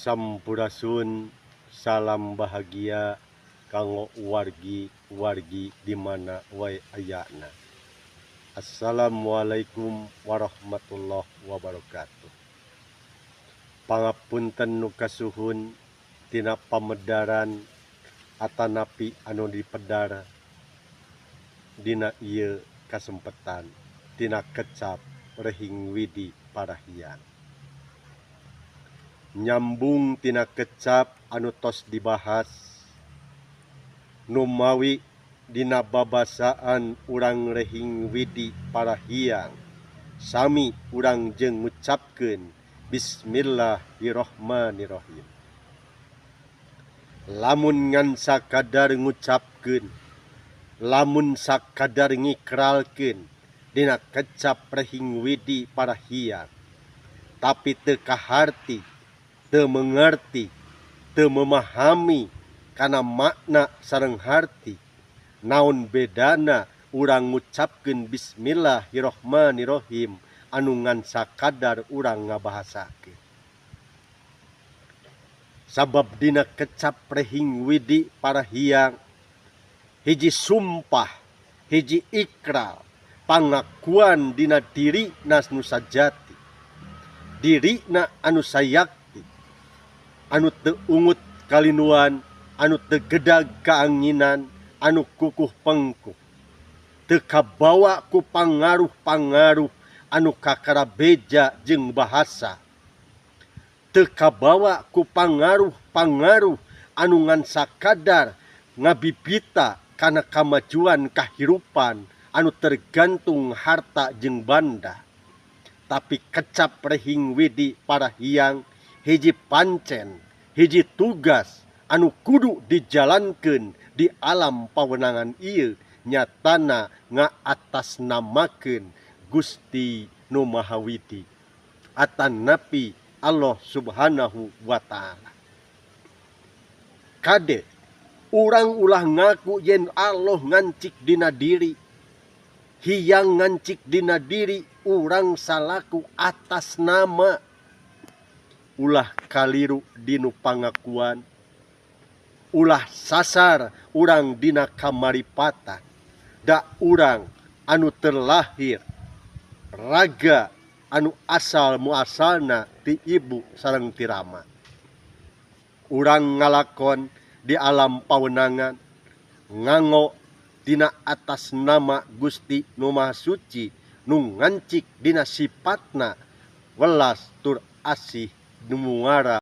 Sampurasun, salam bahagia kanggo wargi-wargi di mana wae ayana. Assalamualaikum warahmatullahi wabarakatuh. Pangapunten nu kasuhun tina pamedaran atanapi anu dipedar dina ieu kasempetan tina kecap Rehing Widi Parahyangan. Nyambung tina kecap anu tos dibahas, numawi dina babasaan urang Rehing Widi Parahyangan sami urang jeung ngucapkeun Bismillahirrahmanirrahim. Lamun ngan sakadar ngucapkeun, lamun sakadar ngikralkeun dina kecap Rehing Widi Parahyangan, tapi teu kaharti, teu mengerti, teu memahami kana makna sareng harti, naon bedana urang ngucapkeun Bismillahirrahmanirrahim anu ngan sakadar urang ngabahasakeun? Sabab dina kecap Rehing Widi Parahyangan hiji sumpah, hiji ikrar, pangakuan dina diri nu sajati, dirina anu sayakti, anu teu ungut kalinuan, anu teu gedag kaanginan, anu kukuh pengkuh, teu kabawa ku pangaruh-pangaruh anu kakara beja jeung bahasa, teu kabawa ku pangaruh-pangaruh anu ngan sakadar ngabibita kana kamajuan kahirupan anu tergantung harta jeung banda. Tapi kecap Rehing Widi Parahyangan hiji pancen, hiji tugas anu kudu dijalankeun di alam pawenangan ieu, nyatana ngaatasnamakeun Gusti Nu Maha Widi atanapi Allah Subhanahu wa Ta'ala. Kade, urang ulah ngaku yen Allah ngancik dina diri, Hyang ngancik dina diri urang salaku atas nama. Ulah kaliru dinu pangakuan, ulah sasar urang dina kamaripatan. Da urang anu terlahir raga anu asal muasalna ti ibu sareng ti rama, urang ngalakon di alam pawenangan nganggo dina atas nama Gusti Nu Maha Suci nu ngancik dina sifatna welas tur asih nu muara.